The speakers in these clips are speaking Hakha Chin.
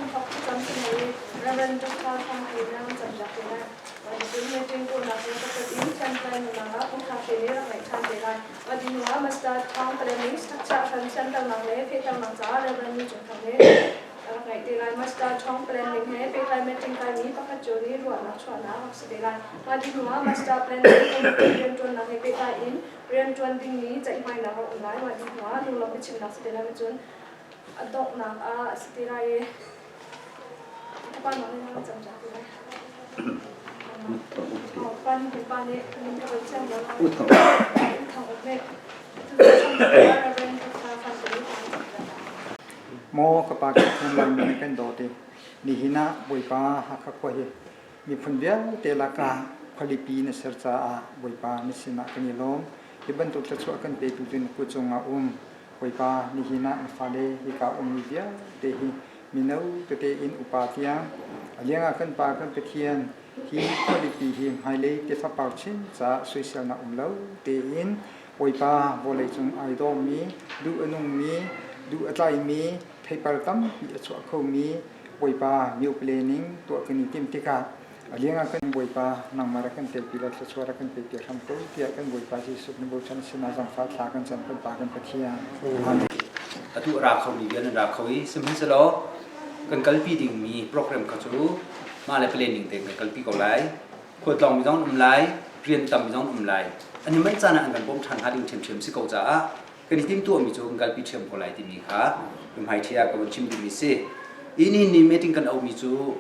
hramthawk thlacam si hna i Rev. Dr. Thang Hei nih an campiak te lai. Cuticun meeting tuahnak hi pakhat in thiantlai nunak ah Pu Thla Hre nih rak ngeih ṭhan te lai. Mah dih hnuah Master Thawng Planning Structure hran thianternak le fehternak caah Rev. Ni Cung Thang nih a rak ngeih te lai. Master Thawng Planning he pehtlai meeting kaimi pakhat cio nih ruahnak chuahnak rak si te lai. Mah dih hnuah Master Planning Committee rianṭuannak he pehtlai in rianṭuan dingmi ceihmainak rak um lai. Mah dih hnuah lunglawmh biachimnak si te lai. Cun a donghnak ah a si te lai i pa nih cam te lai. Pa nih pa nih min ka van siang lo. Thang uk nih. Maw ka pa kan phun laimi nih kan dawt i nihin ah Bawipa Hakha khua hi miphun vialte lakah khualipi na ser caah Bawipa na sinah kan i lawm. Hi bantuk thluachuah kan petu cu na kut cungah um. Bawipa, nihin ah na fale hika ummi vialte hi mino tete in upa tiang a liangah kan Pa kan Pathian hi khualipi hi hmailei tefa par chin caah soiselnak um lo tein Bawipa vawleicung ai dawmi, duh a nungmi, duh a tlaimi, theipar tampi a chuah khomi Bawipa mio planning tuah kan i timh tikah A liangah kan Bawipa nangmah rak kan telpi la thluachuah rak kan pe piak hram ko tiah kan Bawipa Jesuh na bochan sinah zangfah thla kan cam kan Pa kan Pathian. Amen. Atu a ra khomi vial an ra kho i sihmanhsehlaw kan kalpi dingmi program kha cu mah le planning tein kan kalpi ko lai. Khualtlawng mi zong an um lai, rian tam mi zong an um lai. An i manh caan ah an kan bawmh ṭhan hnga ding ṭhiamṭhiam si ko caah kan i timhtuahmi cu kan kalpi ṭhiam ko lai timi kha hmaithli ah ka vun chim duhmi si. Hi ni ni meeting kan auhmi cu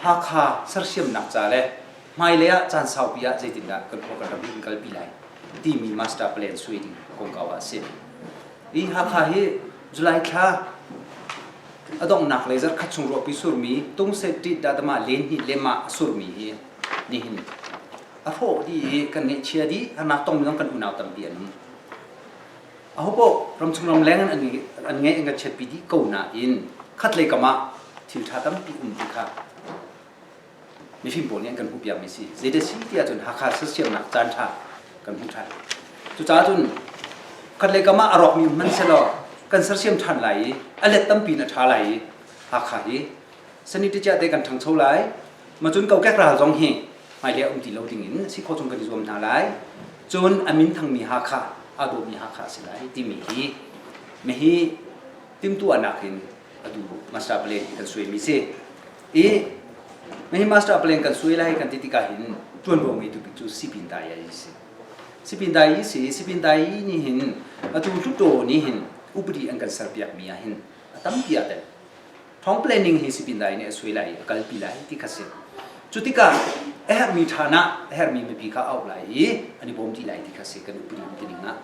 Hakha sersiamnak ca le hmailei ah caan saupi ah zeitindah kan khua kan ram hi kan kalpi lai timi master plan sui ding kongkau ah a si. Hi Hakha hi July thla a donghnak lei zarkhat chung ruahpi surmi tungse tit datama len hnih lema a surmi hi nihin a hrawh dih i kan ngeihchia dih harnak tongmi zong kan unau tampi an um. Ahopaoh ramchung ramleng an an ngeih an kan chiatpi dih ko nain khatlei kam ah thil ṭha tampi um ti kha mifim pawl nih an kan hmuhpiakmi si. Zeidah si ti ahcun Hakha sersiamnak caan ṭha kan hmu ṭhan. Cucaah cun khatlei kam ah a rawkmi um hmanh sehlaw kan sersiam ṭhan lai i a let tampi in a ṭha lai i Hakha hi saniticia te kan ṭhangcho lai. Macun kokek ral zong hi hmailei ah um ti lo dingin si khawh chung kan i zuam hna lai. Cun a min thangmi Hakha, aa dawhmi Hakha a si lai timi hi mihi timhtuahnak in atu master plan kan suaimi si. I mihi master plan kan suai lai kan ti tikah hin ṭuanvo ngeitu bik cu Sipin Dai a si. Sipin Dai si, Sipin Dai nih hin atu Hluttaw nih hin upadi an kan serpiakmi ah hin a tampi aa tel. Thawng planning hi Sipin Dai nih a suai lai i a kalpi lai ti kha si. Cu tikah a herhmi ṭhan ah a herhmi mipi kha auh lai i an i bawm dih lai ti kha si kan upadi um tining ah.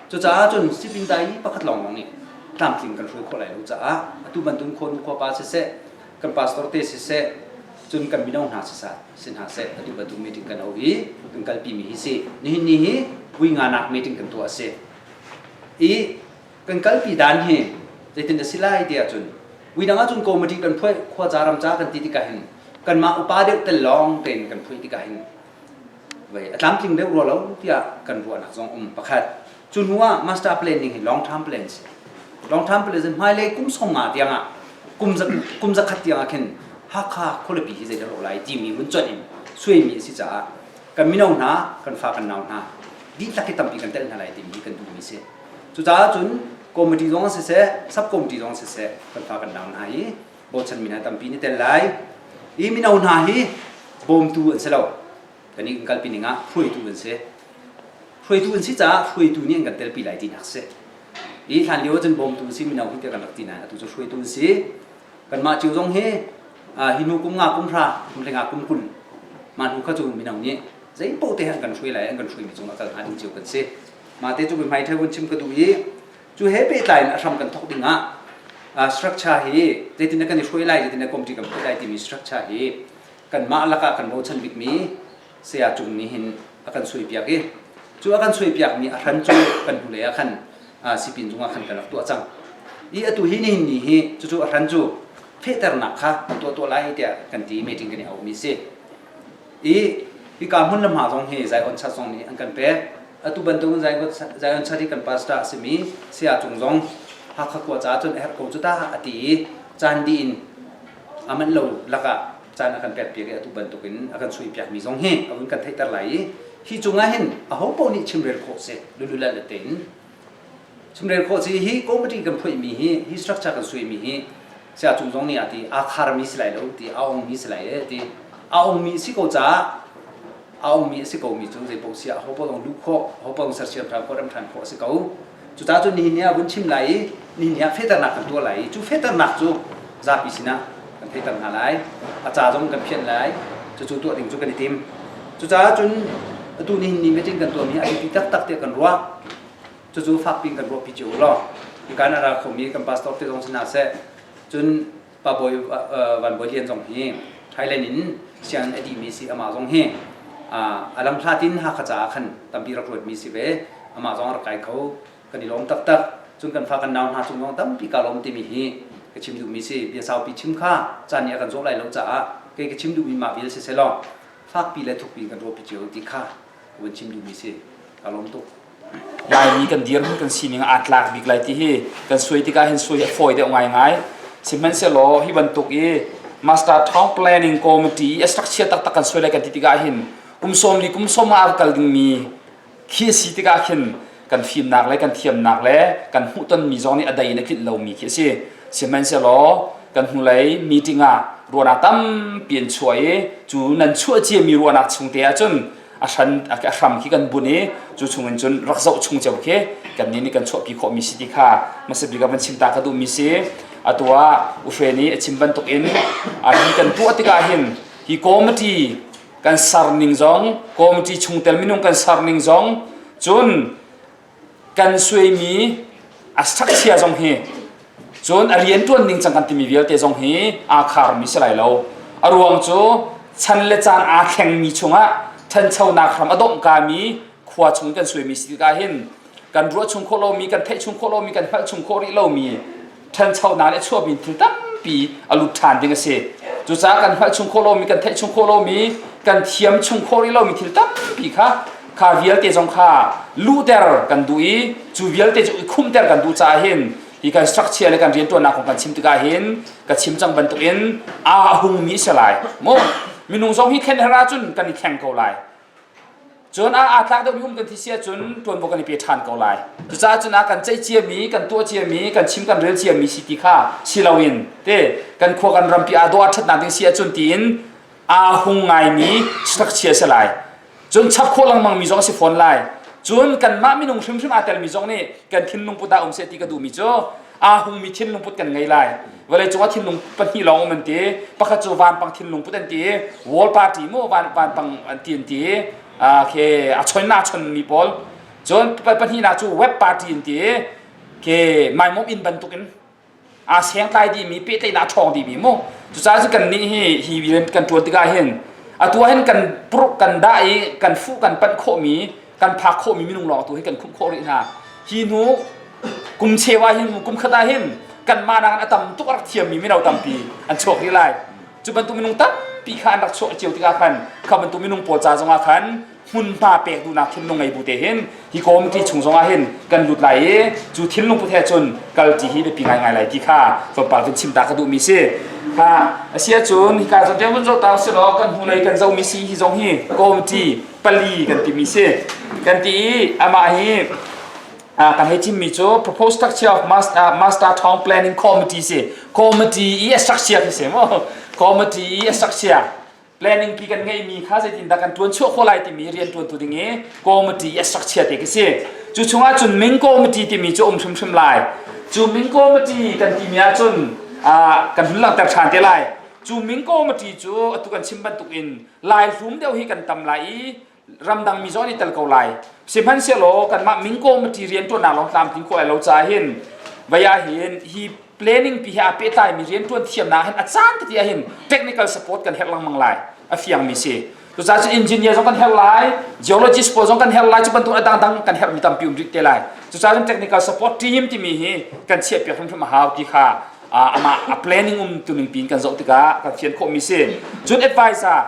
Cucaah cun Sipin Dai pakhat lawnglawng nih tlamtling kan hruai khawh lai lo caah atu bantuk khua nu khua pa siseh, kan pastor te siseh, cun kan mino hna siseh, si hna seh atu bantuk meeting kan auh i kan kalpimi hi si. Nihin ni hi vui nganak meeting kan tuah a si. I kan kalpi dan hi zeitin a si lai ti ahcun vui dang ahcun committee kan phuai khua ca ram ca kan ti tikah hin kanmah upa deuh tel lawng tein kan phuai tikah hin vei a tlamtling deuh rua lo tiah kan ruahnak zong um pakhat. Cu hnu ah master planning hi long term plan si. Long term plan si hmailei kum 50 tiang ah kum 100 tiang ah khin Hakha khualipi hi zeidah lawh lai timi vun conh in suaimi a si caah kan mino hna kan fa kan nau hna dihlak hi tampi kan telh hna lai timi kan duhmi si. Cucaah cun committee zong siseh, sub committee zong siseh kan fa kan nau hna hi bochan mi hna tampi ni tel lai. Hi mino hna hi bawmtu an si lo. Kan i kan kalpi ning ah hruaitu an si. Hruaitu an si caah hruaitu nih an kan telpi lai tinak si. I hlan lio cun bawmtu an si mino hi tiah kan rak ti nain atu cu hruaitu an si. Kanmah cio zong hi hi hnu kum nga kum hra kum hlenga kum 20 mah hnu kha cu mino nih zei paoh te an kan hruai lai an kan hruaimi cungah kal hnga ding cio kan si. Mah te cu hmai thei vun chim ka duh i cu he pehtlai in a hram kan thawk ding ah structure hi zeitin kan i hruai lai, zeitin committee kan put lai timi structure hi kanmah lakah kan bochan bikmi saya Cung nih hin a kan suaipiak i cu a kan suaipiakmi a hran cu kan hnulei ah khan sipin zung ah khan kan rak tuah cang i atu hi nihin ni hi cucu a hran cu fehternak kha kan tuah tuah lai tiah kan ti meeting kan i auhmi si. I hika hmun le hma zong hi Zion Church zong nih an kan pek. Atu bantukin Zion Church hi kan pastor a simi Saya Cung zong Hakha khua caah cun a herh ko cu ta a ti i caan dih in a manh lo lakah caan a kan pekpiak i atu bantukin a kan suipiakmi zong hi a vun kan theihter lai i hi cungah hin aho paoh nih chimrel khawh si lululal tein chimrel khawh si. Hi committee kan phuaihmi hi, hi structure kan suaimi hi saya cung zong nih a ti, aa kharmi si lai lo ti, a ongmi si lai e ti. A ongmi si ko caah, a ongmi a si komi cu zei paoh siah aho paoh zong luh khawh, aho paoh zong sersiam ṭhan khawh, rem ṭhan khawh a si ko. Cucaah cun nihin ni ah vun chim lai i nihin ni ah fehternak kan tuah lai i cu fehternak cu zapi sinah kan theihter hna lai. A ca zong kan phianh lai. Cucu tuah ding cu kan i tim. Cucaah cun atu nihin ni meeting kan tuahmi a biapi taktak tiah kan ruah. Cucu fakpi in kan ruahpi cio u law hika in a ra khomi kan pastor te zong si hna seh, cun Pa Bawi Van Bawi Lian zong hi Thailand in sianginn a dihmi si. Amah zong hi a lamhlat in Hakha caah khan tampi rak ruatmi si ve. Amah zong a rak kai kho, kan i lawm taktak. Cun kan fa kan nau hna cung zong tampi kaa lawm timi hi ka chim duhmi si. Bia saupi chim kha caan nih a kan zawh lai lo caah kei ka chim duhmi mah vial si selaw fakpi le thukpi in kan ruahpi cio ti kha ka vun chim duhmi si. Kaa lawm tuk. Laimi kan dirhmun kan sining aa tlak bik lai ti hi kan suai tikah hin suai a fawi deuh ngaingai. Sihmanhsehlaw hi bantuk i Master Town Planning Committee a structure taktak kan suai lai kan ti tikah hin kum 40 kum 50 a kal dingmi khi a si tikah khin kan fimnak le kan thiamnak le kan hmuhtonmi zong nih a dai in a tlinh lomi khi a si. Sihmanhsehlaw kan hnulei meeting ah ruahnak tampi an chuah i cu nan chuah ciami ruahnak chung te ahcun a hran a hram khi kan bun i cu chungin cun rak zoh chung cio khi kan nih nih kan chuahpi khawhmi si ti kha hmasa bik ah van chim ta ka duhmi si. Atu ah Uhre nih a chim bantuk in hi kan tuah tikah hin hi committee kan ser ning zong, committee chungtel minung kan ser ning zong, cun kan suaimi a structure zong hi, cun a rianṭuan ning cang kan timi vialte zong hi aa kharmi si lai lo. A ruang cu chan le caan aa thlengmi chungah ṭhanchonak hram a domhkami khua chung kan suaimi si tikah hin kan ruah chung khawh lomi, kan theih chung khawh lomi, kan hngalh chung khawh rih lomi ṭhanchonak le chuahmi thil tampi a lut ṭhan ding a si. Cucaah kan hngalh chung khawh lomi, kan theih chung khawh lomi, kan thiam chung khawh rih lomi thil tampi kha kha vialte zong kha luhter kan duh i cu vialte cu i khumter kan duh caah hin hi kan structure le kan rianṭuannak kong kan chim tikah hin ka chim cang bantukin aa hungmi si lai mu. Minung zong hi thlen her ahcun kan i thleng ko lai. Cun a aa tlak deuhmi um kan thi si ahcun ṭuanvo kan i pe ṭhan ko lai. Cucaah cun a kan ceih ciami, kan tuah ciami, kan chim kan rel ciami si ti kha si loin te kan khua kan rampi aa dawh a ṭhatnak ding si ahcun tiin aa hung ngaimi structure si lai. Cun chap khawh lengmangmi zong a si fawn lai. Cun kanmah minung hrimhrim aa telmi zong nih kan thinlung put ah um seh ti ka duhmi cu aa hungmi thinlung put kan ngei lai. Vawleicung ah thinlung pahnih lawng um an ti. Pakhat cu vanpang thinlung put an ti. Wall party mu vanpang an ti an ti. Ke a chon na chon mi pawl. Cun pahnihnak cu web party an ti. Ke maimom inn bantukin aa sengtlai dihmi, pehtlaihnak a ṭhawng dihmi mu. Cucaah cu kan nih hi hi rian kan ṭuan tikah hin atu ah hin kan puruk kan dah i kan fuh kan panh khawhmi, kan phak khawhmi minung lawng tu hi kan khumh khawh rih hna. Hi hnu kum cheu ah hin, kum khat ah hin kanmah nakin a tam tuk a rak thiammi mino tampi an chuak rih lai. Cu bantuk minung tampi kha an rak chuah cio tikah khan kha bantuk minung pawl ca zongah khan hmunhma pek duhnak thinlung ngei bu te hin hi committee chung zongah hin kan lut lai i cu thinlung put he cun kalṭi hi biapi ngaingai lai ti kha tlawmpal vun chim ta ka duhmi si. Kha a si ahcun hika zawn te vun zoh ta usih law kan hnulei kan zohmi si hi zong hi committee pali kan timi si kan ti i amah hi kan hei chimmi cu proposed structure of master, master town planning committee si. Committee i a structure khi si mu. Committee i a structure planning pi kan ngeihmi kha zeitindah kan ṭuan chuah khawh lai timi rian ṭuantu ding i committee a structure te khi si. Cu chungah cun Ming committee timi cu um hrimhrim lai. Cu Ming committee kan timi ahcun kan hun langhter ṭhan te lai. Cu Ming committee cu atu kan chim bantukin lai hlum deuh hi kan tam lai i ramdang mi zong an i tel ko lai. Sihmanhsehlaw kanmah Ming committee rian ṭuannak lawng tlamtling khawh lai lo caah hin vei ah hin hi planning pi he aa pehtlaimi rianṭuan thiamnak hin a caan tete ah hin technical support kan herh lengmang lai. A fiangmi si. Cucaah cun engineer zong kan herh lai, geologist pawl zong kan herh lai, cu bantuk a dangdang kan herhmi tampi um rih te lai. Cucaah cun technical support team timi hi kan chiahpiak hrimhrim a hau ti kha amah a planning um tuning piin kan zoh tikah kan fian khawhmi si. Cun advisor,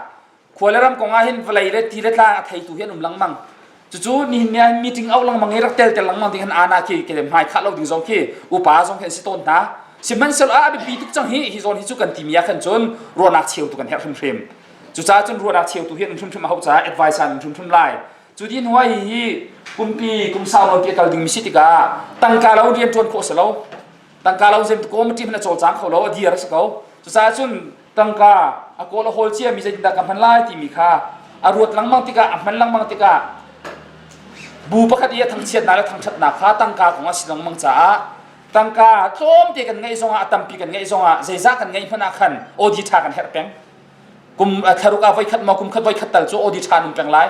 khua le ram kong ah hin vawlei le ti le tlang a theitu hi an um lengmang. Cucu nihin ni ah meeting auh lengmang i rak tel tel lengmang ding han ana khi ke hmai khah lo ding zong khi upa zong khi an si tawn hna. Sihmanhsehlaw a biapi tuk cang hi hi zawn hi cu kan timi ah khan cun ruahnak cheutu kan herh hrimhrim. Cucaah cun ruahnak cheutu hi an hrimhrim a hauh caah advice an hrimhrim lai. Cu ti hnuai hi kumpi kum sau nawn pi a kal dingmi si tikah tangka lo rian ṭuan khawh si lo. Tangka lo zem committee hmanh a cawlcang kho lo a dir a si ko. Cucaah cun tangka a kawl a hawl ciami zeitindah ka hman lai timi kha a ruat lengmang tikah a hman lengmang tikah bu pakhat i a thangchiatnak le thangṭhatnak kha tangka kong a si lengmang caah tangka tlawmte kan ngeih zongah a tampi kan ngeih zongah zeizah kan ngeih hmanh ah khan audit ṭha kan herh peng. Kum thlaruk ah voikhat maw kum khat voikhat tal cu audit ṭha an um peng lai.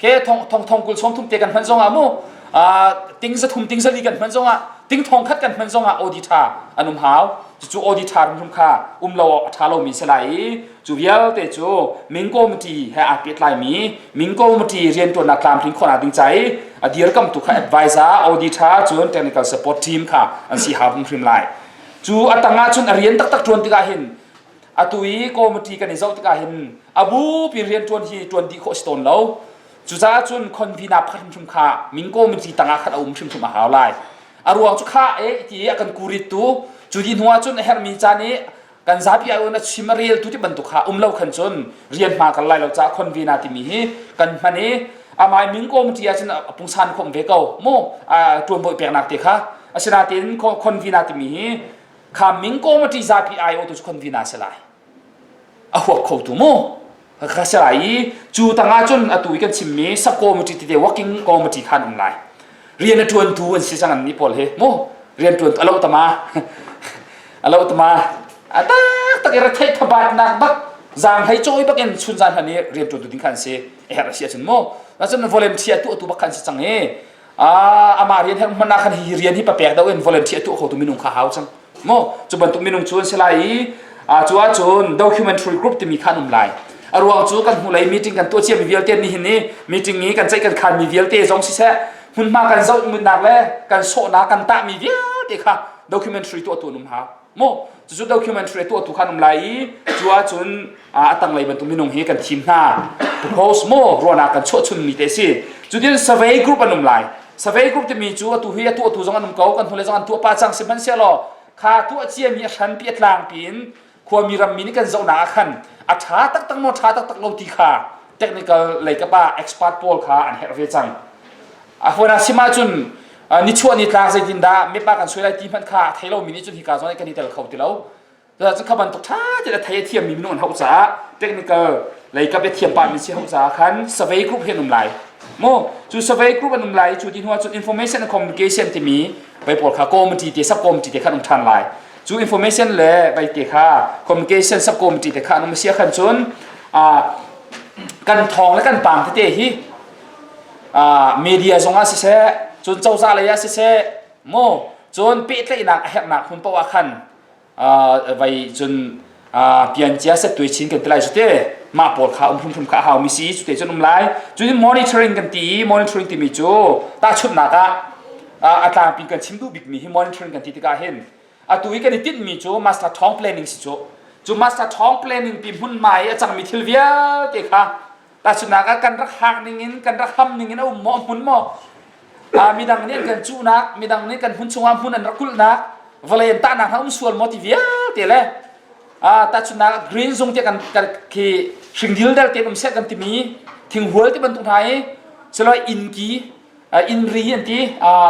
Ke thong thong thong kul sawm thum te kan hman zongah mu ting za thum ting za li kan hman zongah ting thong khat kan hman zongah audi tha an um hau. Cucu audi tha rum kha um lo a tha lo mi si lai i cu vialte cu Ming committee he aa pehtlai mi Ming committee riantuannak tlamtling khawhnak ding ca i a dirkamtu kha advisor auditor cun technical support team kha an si hau hrim lai. Cu a tangah cun a rian taktak tuan tikah hin atu i committee kan i zoh tikah hin a bupi rianṭuan hi ṭuan dih khawh si tawn lo. Cucaah cun convener pakhat hrimhrim kha min committee tangah khan a um hrimhrim a hau lai. A ruang cu kha e ti a kan kurittu cu di hnuah cun a herhmi caan i kan zapi ai a chim a reltu ti bantuk kha um lo khan cun rian hma kal lai lo caah convener timi hi kan hman i amai min committee ah cun a pungsan khom ve ko mu ṭuanbawi peknak te kha. Asinain convener timi hi kha ming committee zapi aiawhtu cu convener si lai. A huap khotu mu. Kha si lai i cu tangah cun atu i kan chimmi sub committee tete working committee khan um lai. Rian a ṭuantu an si cang an nih pawl hi mu. Rian ṭuan alo tama alo tama a tak tak i retheih thabatnak bak zaang hlei cawi bak in chun zan han i rian ṭuantu ding kha an si. A herh a si ahcun mu. Cun volunteer tu atu bak khan si cang i amah rian herh hmanh ah khan hi rian hi papek deuh in volunteer tuah khotu minung kha hau cang. Mu cu bantuk minung cu an si lai i cu ahcun documentary group timi kha an um lai. A ruang cu kan hnulei meeting kan tuah ciami vialte nihin i meeting i kan ceih kan khanmi vialte zong siseh hmunhma kan zoh munnak le kan sawhnak kan tahmi vialte kha documentary tuahtu an um hau. Mu cucu documentary tuahtu kha an um lai i cu ahcun a tanglei bantuk minung hi kan thim hna. Propose maw ruahnak kan chuah chunmi te si. Cutin survey group an um lai. Survey group timi cu atu hi a tuahtu zong an um ko, kan hnulei zong an tuah pah cang. Sihmanhsehlaw kha tuah ciami a hranpi a tlangpi in khuami rammi nih kan zohnak ah khan a ṭha taktak maw ṭha taktak lo ti kha technical lei kap ah expert pawl kha an herh ve cang. A huan ah sim ahcun nichuah nitlak zeitindah map ah kan suai lai ti hmanh kha a thei lomi nih cun hika zawn ah kan i tel kho ti lo. Cucaah kha bantuk ṭha tein a thei a thiammi minung an hauh caah technical lei kap i thiam pahmi si hauh caah khan survey group hi an um lai. Mu cu survey group an um lai cu ti hnu ahcun information and communication timi vai pawl kha committee te sub committee te khan um ṭhan lai. Cu information le vai te kha communication sub committee te kha an um si ahkhan cun kan thawng le kan pang tete hi media zong ah siseh cun cozah lei ah siseh mu cun pehtlaihnak a herhnak hmun paoh ah khan vai cun piancia set tuai chin kan ti lai cu te mah pawl kha um hrimhrim kha a haumi si cu te cun um lai. Cun monitoring kan ti i monitoring timi cu tahchunhnak ah a tlangpi kan chim duh bikmi hi monitoring kan ti tikah hin atu i kan i tinhmi cu master town planning si cu. Cu master town planning pi hmunhma i a cangmi thil vialte kha tahchunhnak ah kan rak hak ning in kan rak ham ning in a um maw a hmun maw midang nih an kan cuhnak midang nih kan hmun chungah hmun an rak kulhnak vawlei an tahnak hna um sual maw ti vialte le tahchunhnak green zung te kan khi hringdil del te um seh kan timi thinghual ti bantuk hna i silo innki innri an ti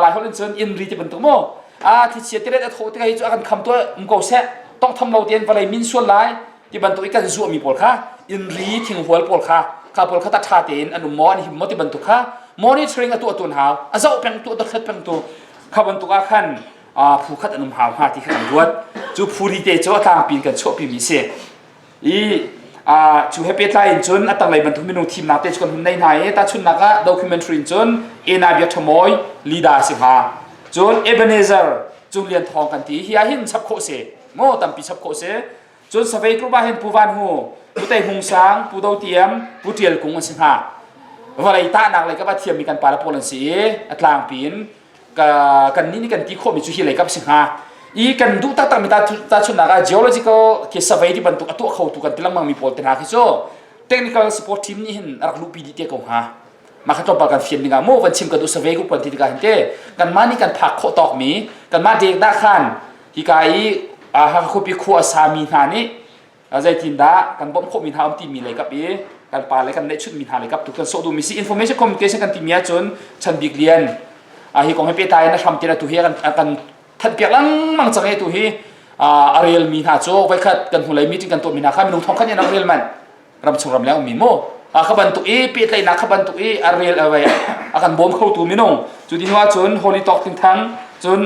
lai holh in cun innri ti bantuk mu thlichia tilet a thawh tikah hi cu a kan kham tu um ko seh tongtham lo tein vawlei min sual lai ti bantuk i kan zuahmi pawl kha innri thinghual pawl kha kha pawl kha ta ṭha tein an um maw an him maw ti bantuk kha monitoring a tuah tu hau a zoh peng tu a dothlat peng tu kha bantuk ah khan phu khat an um hau hnga ti kha kan ruat. Cu phu ri te cu a tlangpi in kan chuahpi mi si i cu he pehtlai in cun a tanglei bantuk minung thimnak te cu kan hun nei hna i tahchunhnak ah documentary in cun Ena Bia Ṭhamoy leader si hnga. Cun Ebenezer Cung Lian Thawng kan ti hi ah hin chap khawh si maw tampi chap khawh si. Cun Savei group ah hin Pu Van Hu, Pu Tei Hung Sang, Pu Do Tiam, Pu Ṭial Kung an si hna. Vawlei tahnak lei kap a thiammi kan pale pawl an si i a tlangpi in kan nih nih kan ti khawhmi cu hi lei kap si hnga. I kan duh taktakmi tahchunhnak ah geological khi survey ti bantuk a tuah khotu kan ti lengmangmi pawl te hna khi cu technical support team nih hin a rak luhpi dih te ko hnga. Mah kha tlawmpal kan fian dingah mu van chim ka duh survey ku puan ti tikah hin te kanmah nih kan phak khawh tawk mi kanmah dek dah khan hika i Hakha khuapi khua a sami hna nih zeitindah kan bawmh khawhmi hna um timi lei kap i kan pa le kan neihchunhmi hna lei kap tu kan sawh duhmi si information communication kan timi ahcun Chan Bik Lian hi kong he pehtlai in a hram tin atu hi kan kan thanpiak lengmang cang i tu hi a relmi hna cu voikhat kan hnulei meeting kan tuahmi hna kha minung thong khat in an rel manh ramchung ramleng ummi mu kha bantuk i pehtlaihnak kha bantuk i a rel a vai a kan bawm khotu minung cu ti hnu ahcun Holy Talk Ting Thang cun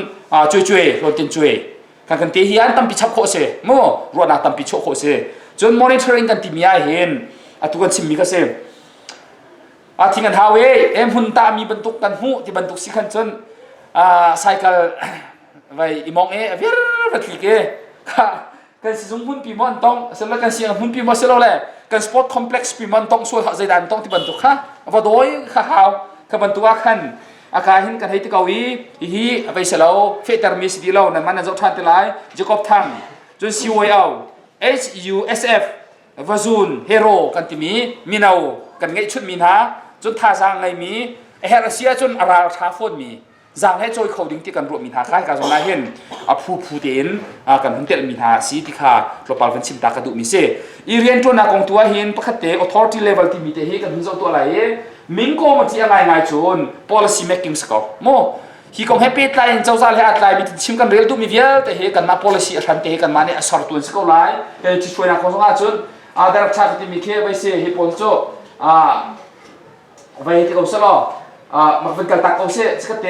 Cui Cui Hlawn Tin Cui kan kan te hi an tampi chap khawh si mu ruahnak tampi chuah khawh si cun monitoring kan timi ah hin atu kan chimmi kha si a thing an hau e e hmun ta mi bantuk kan hmuh ti bantuk si khan cun cycle vai imong e a vir va tlik e kha kan sizung hmunpi maw an tong asilo kan siang hmunpi maw silo le kan sport complex pi maw an tong sual zeidah an tong ti bantuk kha va dawi kha hau kha bantuk ah khan aka hin kan hei ti ko i hihi a vei selo fehter mi si ti lo nan man nan zoh ṭhan te lai Jacob Thang cun CYO HUSF vazun hero kan timi mino kan ngeihchun mi hna cun thazaang ngeimi a herh a si ahcun a ral ṭha fawn mi zaang he cawi kho ding ti kan ruahmi hna kha hika zawn ah hin a phu phu tein kan hun telhmi hna a si ti kha tlawmpal van chim ta ka duhmi si. I rianṭuannak kong tu ah hin pakhat te authority level timi te hi kan hun zoh tuah lai i mingko ma ti a ngaingai cun policy making si ko mu hi kong he pehtlai in cozah he aa tlaimi chim kan rel duhmi vialte hi kanmah policy a hran te hi kanmah nih a sertu an si ko lai kei ṭhithruainak kong zong ah cun director timi khi vai si hi pawl cu vai ti ko selaw mak van kal tak ko seh chikat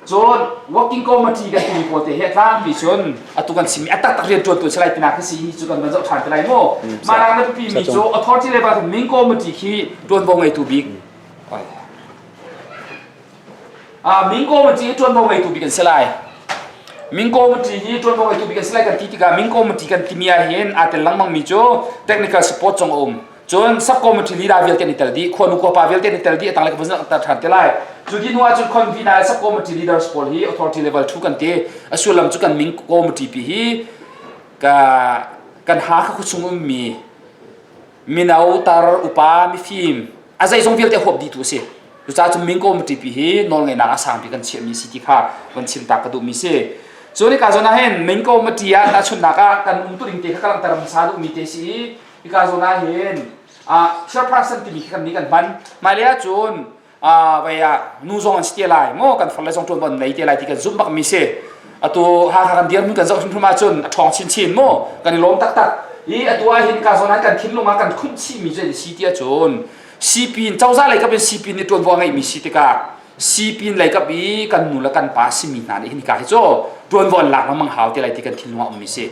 cun working committee kan timi pawl te hi a tlangpi cun atu kan chimmi a taktak rian ṭuan tu si lai tinak khi si hi cu kan van zoh ṭhan te lai mu mah nak na biapi mi cu authority level ming committee khi ṭuanvo ngeitu bik ming committee hi ṭuanvo ngeitu bik an si lai ming committee hi ṭuanvo ngeitu bik an si lai kan ti tikah ming committee kan timi ah hin aa tel lengmang mi cu technical support zong a um Cun subcommittee leader vialte an i tel dih, khuanu khuapa vialte an i tel dih, a tanglei ka vun tar ṭhan te lai. Cu dih hnu ahcun convener subcommittee leaders pawl hi authority level 2 kan ti. A sullam cu kan ming committee pi hi ka kan Hakha khuachung ummi mino, tar, upa, mifim a zeizong vialte huap dihtu a si. Cucaah cun ming committee pi hi nawlngeihnak a sangpi kan chiahmi si ti kha van chim ta ka duhmi si. Cu nika zawn ah hin ming committee ah tahchunhnak ah kan umtuning te kha ka langhter hmasa duhmi te si i Hika zawn ah hin chairperson timi khi kan nih kan hman. Hmailei ahcun vai ah nu zong an si te lai maw kan farle zong ṭuanvo an nei te lai ti kan zumh bakmi si. Atu Hakha kan dirhmun kan zoh hrimhrim ahcun a ṭhawng chinchin maw kan i lawm taktak. I atu ah hin ka zawn ah kan thinlung ah kan khumh chihmi cu an si ti ahcun sipin cozah lei kap in sipin nih ṭuanvo a ngeihmi si tikah sipin lei kap i kan nu le kan pa simi hna nih hin hika hi cu ṭuanvo an lak lengmang hau te lai ti kan thinlung ah ummi si.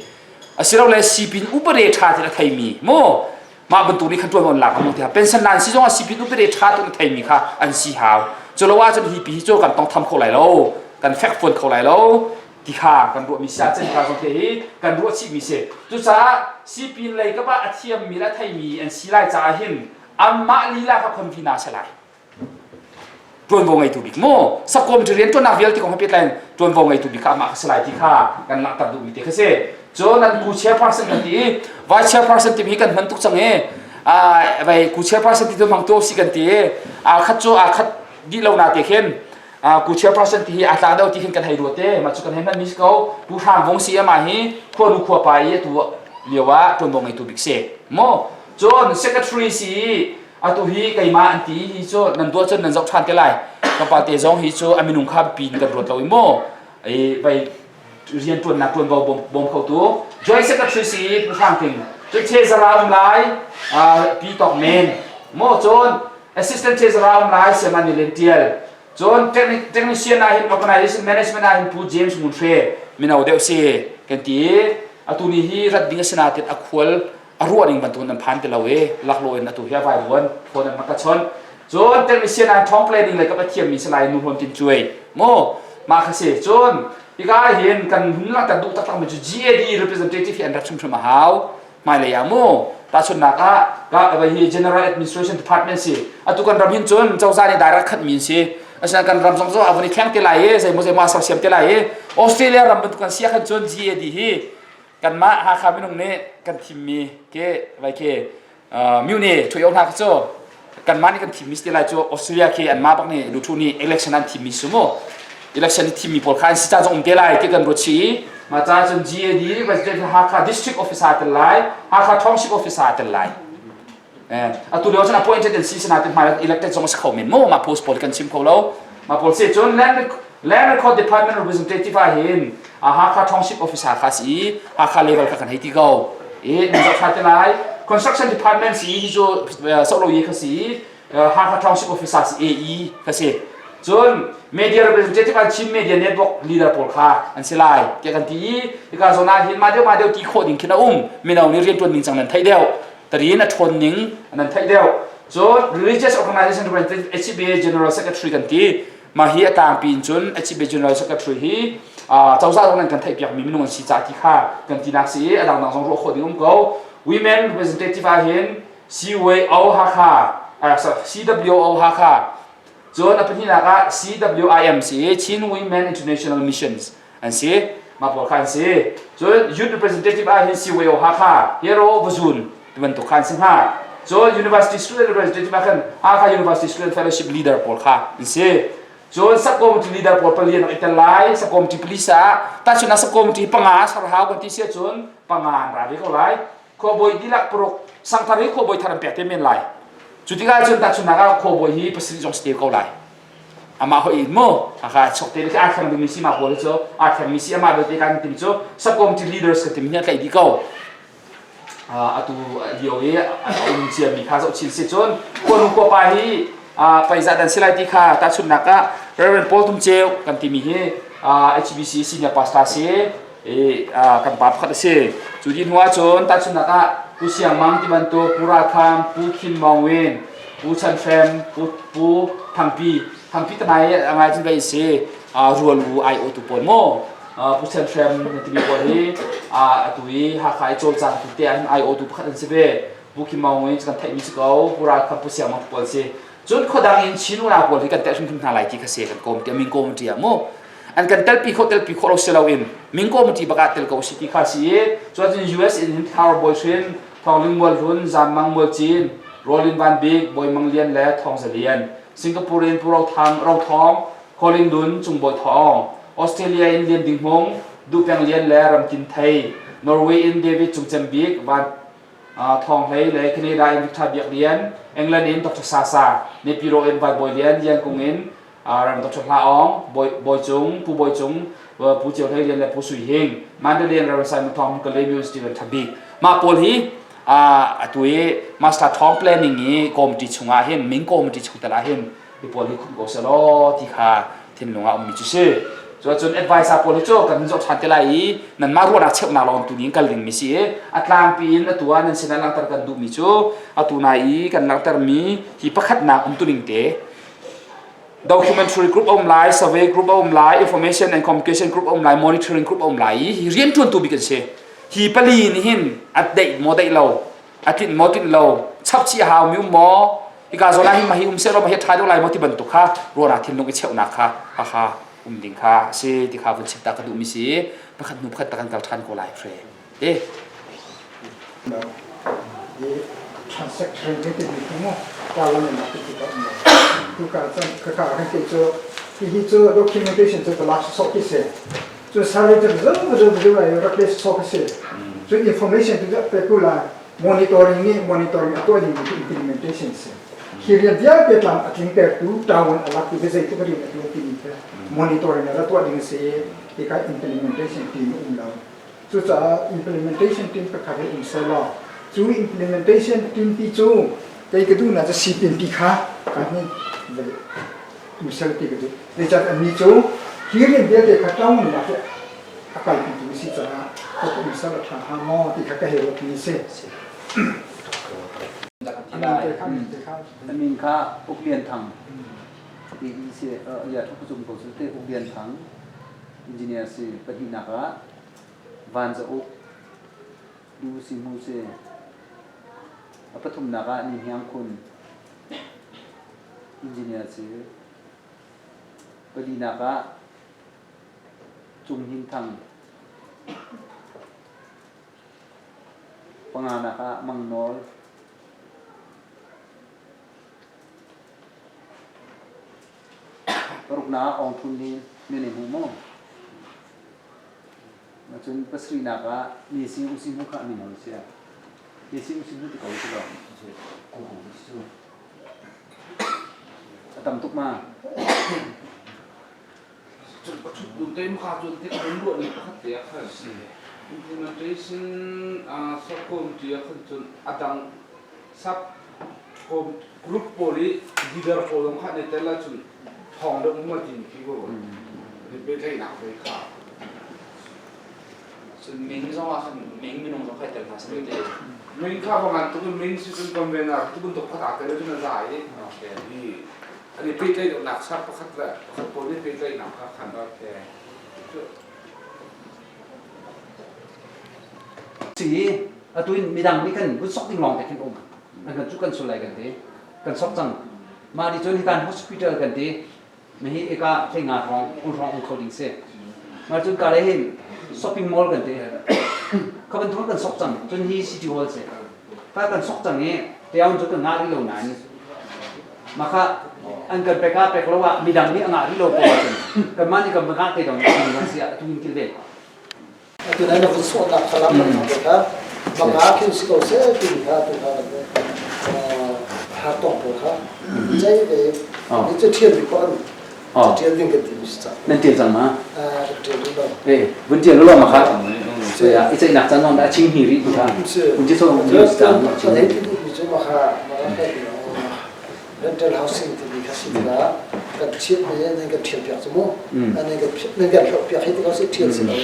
Asilole sipin upade ṭha ti a theimi mu mah bantuk nih khan ṭuan on lak mu tiah pension nan si zong ah sipin upade ṭha tu na theimi kha an si hau. Culo ahcun hi pi hi cu kan tongtham kho lai lo, kan fekfuan kho lai lo ti kha kan ruahmi si ahcun kha zong hi kan ruah chihmi si. Cucaah sipin lei kap ah a thiammi le a theimi an si lai caah hin anmah lila kha convener si lai. ṭuanvo ngeitu bik mu subcommittee rianṭuannak vialte kong he pehtlai in ṭuanvo ngeitu bik kha amah kha si lai ti kha kan langhter duhmi te kha si cun an ku chairperson kan ti i vice chairperson timi hi kan hman tuk cang i vai ku chairperson ti tu hmang tu si kan ti i aa khat cu aa khat dih lo na te khin ku chairperson ti hi aa tlak deuh ti khin kan hei ruat te mah cu kan hei hman mi si ko pu Hrang Vung si amah hi khuanu khuapa i atu lio ah ṭuanvo ngeitu bik si mu cun secretary si Atu hi keimah an ti hi cu nan duah cun nan zoh ṭhan te lai. Ka pate zong hi cu a minung kha biapi in kan ruat lo i mu. I vai rianṭuannak ṭuanvo bawm, bawm khotu Joint Secretary si i Pu Hrang Tling cu Treasurer um lai Pi Tawk Men mu cun Assistant Treasurer um lai Siama Ni Len Tial cun technician ah hin organization management ah hin Pu James Ngun Hre mino deuh si kan ti atu ni hi rat ding a si nain a khual a ruah ning bantuk nan phan ti lo i laklawh in atu hi a vaivuan phone an rak ka chawnh cun technician ah thawng planning lei ka pathiam mi salai nu hlon tin cuai mu mah kha si cun hika hin kan hun langhter duh taktak mi cu GAD representative hi an rat hrimhrim a hau hmailei ah mu tahchunhnak ah ka vai hi General Administration Department si atu kan ram hin cun cozah nih direct khat mi si asinain kan ram zong cu a vun i thleng te lai i zeimaw zeimaw a sersiam te lai i Australia ram bantuk kan si ah khan cun GAD hi kanmah Hakha minung nih kan thimmi ke vai ke myone thuyo hna kha cu. Kanmah nih kan thimmi si te lai cu Australia khi anmah bak nih Luthu nih election an thimmi si mu. Election i thimmi pawl kha an si caan zong um te lai ti kan ruat chih i mah caah cun GAD President Hakha District Officer tel lai, Hakha Township Officer tel lai. Atu lio cun appointed an si sinain hmai elected zong a si kho men maw mah post pawl kan chim kho lo. Mah pawl si cun land Land Record Department representative ah hin Hakha Township Officer kha si i Hakha level kha kan hei ti ko. I nan zoh tha te lai. Construction Department si hi cu solo ye kha si Hakha Township Officer si AE kha si. Cun media representative an Chin Media Network leader pawl kha an si lai tiah kan ti i hika zawn ah hin mah deuh mah deuh ti khawh ding khin a um. Mino nih riantuan ning cang nan theih deuh. Tarin a ṭhawn ning nan theih deuh. Cun Religious Organization Representative HCBA General Secretary kan ti. Mah hi a tlangpi in cun HCBA General Secretary hi cozah zong nan kan theihpiakmi minung an si ca ti kha kan tinak si i a dangdang zong ruah khawh ding um ko. Women representative ah hin CWO Hakha, CWO Hakha, cun a pahnihnak ah CWIM si Chin Women International Missions an si. Mah pawl kha an si. Cun youth representative ah hin CWO Hakha, Hero Vazun ti bantuk kha an si hna. Cun university student representative ah khan Hakha University Student Fellowship leader pawl kha an si. Cun subcommittee leader pawl pali an rak i tel lai. Subcommittee police ah tahchunhnak subcommittee panga sarhau kan ti si ahcun panga an ra ve ko lai. Khuabawi dihlak paruk sangthar hi khuabawi thar an pek te men lai. Cu tikah cun tahchunhnak ah khuabawi hi pasarih zong si te ko lai. Amah hoi in mu haka chok te khi aa thleng dingmi si ma pawl cu aa thlengmi si amah belte kan tim cu subcommittee leaders kan tim hi a tlaih dih ko. Atu lio i a um ciami kha zoh chin si cun khuanu khuapa hi paizah dan si lai ti kha tahchunhnak ah Reverend Paul Tum Ceu kan timi hi HBC senior pastor si i kan pa pakhat a si. Cu dih hnu ahcun tahchunhnak ah Pu Siang Mang ti bantuk Pu Ral Kham, Pu Khin Mawng Win, Pu Chan Hrem, Pu Pu Thangpi, Thangpi tanai a ngai cun vei si rual u ai awtu pawl maw Pu Chan Hrem na timi pawl hi atu i Hakha i cawlcangtu te ah hin ai awtu pakhat an si ve. Pu Khin Mawng Win kan theihmi si ko, Pu Ral Kham, Pu Siang Mang pawl si. Cun khuadang in Chin unau pawl hi kan telh hrimhrim hna lai ti kha si kan kawm ti a min kawm ṭi ah mu. An kan telpi khawh telpi khawh lo si loin min kawm ṭi bak ah tel ko si ti kha si i cun US in hin Thar Bawi Hrin, Thawng Mual Hlun, Zam Mang Mual Cin, Rawlin Van Bik, Bawi Mang Lian le Thawng Za Lian, Singapore in Pu Ro Thang, Ro Thawng, Colin Dun, Cung Bawi Thawng, Australia in Lian Ding Hmung, Duh Peng Lian le Ram Tin Thei, Norway in David Cung Cem Bik, Van Thawng Hlei le Canada in Victor Biak Lian, England in Dr. Sasa, Nepiro in Vai Bawi Lian, Lian Kung in Ram Dr. Hla Aung, Bawi, Bawi Cung, Pu Bawi Cung, Pu Ceu Hlei Lian le Pu Sui Hing, Mandalay in Reverend Simon Thawng, Kalay Myo Steven Tha Bik. Mah pawl hi atu i Master Thawng Planning i committee chungah hin Ming committee chung tel ah hin hi pawl hi khumh ko selaw ti kha thinlung ah ummi cu si. Cuacun advisor pawl hi cu kan zoh ṭhan te lai i nanmah ruahnak cheuhnak lawng tu ning kal dingmi si i a tlangpi in atu ah nan sinah langhter kan duhmi cu atu nai i kan langhtermi hi pakhatnak umtuning te documentary group a um lai, survey group a um lai, information and communication group a um lai, monitoring group a um lai i hi rianṭuantu bik an si. Hi pali nih hin a deih maw deih lo, a tlinh maw tlinh lo, chap chih a hau mi um maw, hika zawn ah hin mah hi um sehlaw mah hi a ṭha deuh lai maw ti bantuk kha ruahnak thinlung i cheuhnak kha hakha um ding kha a si ti kha vun chim ta ka duhmi si pakhat hnu pakhat ta kan kal ṭhan ko lai hre te Transaction he ti mi mu parliament ah ti ka um tu ka chan ka ka kan ti cu hi cu documentation cu ka lak sok ki se cu survey cu zo zo zo lai rak le sok ki se cu information tu pe ku la monitoring nih monitoring a tuah ding cu implementation si hi rian vialte tlam a tling tertu town a lak tu zei tluk rian a tuan timi kha monitoring a tuah ding si ti kha implementation team um lo cucaah implementation team pakhat hi um selaw cu implementation team ti cu kei ka duhnak cu sipin ti kha kan hin um sel ti ka duh zeicahtiah annih cu hi rian vialte kha town nak hi a kalpi tu si caah ka um sel a ṭha hnga maw ti kha ka hei ruat mi si. A min kha Uk Lian Thang ti si ya thu cung ko te Uk Lian Thang engineer si pahnihnak ah Van Za Uk Du Si Mu si a pathumnak ah Ni Hniang Khun engineer si palinak ah Cung Hnin Thang Panganak ah Mang Nawl. Paruknak ah Aung Htun hi nan i hmu maw? Cun pasarihnak ah Nisi Usi Hmu kha min ho si? Nisi Usi Hmu ti ko si lo. A tam tuk ma? Cun ka ṭhut dun te kha cun te kan ruah ning pakhat te ah khan implementation subcommittee ah khan cun a dang sub group pawl i leader pawl zong kha an i tel ahcun thawng deuh hmu ti khi ko ni pehtlaihnak ve kha Cun ming zong ah khan ming minung zong kha i tel hna seh te. Ming kha va ngan tuk in ming si cun convener tu bantuk khat aa tel cun a za i an i pehtlaihnak sar pakhat le pakhat pawl nih pehtlaihnak kha khan Okay. Si atu in midang nih kan vun sok ding lawng te khin um. An kan cu kan sul lai kan ti. Kan sok cang. Mah nih cun hikan hospital kan ti. Hihi eka hleinga hrawng 20 hrawng um kho ding si. Mah cun ka le hin shopping mall kan ti. Kha bantuk kan sok cang. Cun hi city hall si. Ka kan sok cang i tiang cu kan ngah rih lo nain mah kha an kan pek ah pek lo ah midang nih a ngah rih lo ko ahcun kanmah nih kan va ngah te dong kan si ah atu in kilven. Atu nai na vun sawhnak kha lam kan kha maka khin si ko seh ti kha tu kha har tong pawl kha cei ve ni cu ṭhial mi ko an ṭial ding kan ti mi si cang. Nan ṭial cang ma? Ṭial rih lo. Eh, vun ṭial lo ma kha? So ya, i ceihnak caan zong dah ching hi rih kha. Vun ti so mi si cang. Kan hei ti duh mi cu maka maka rental housing timi kha si tikah kan ṭhial mi nan kan ṭhial piak cu mu. Nan kan nan kan hloh piak hi ti ko si ṭhial si lo.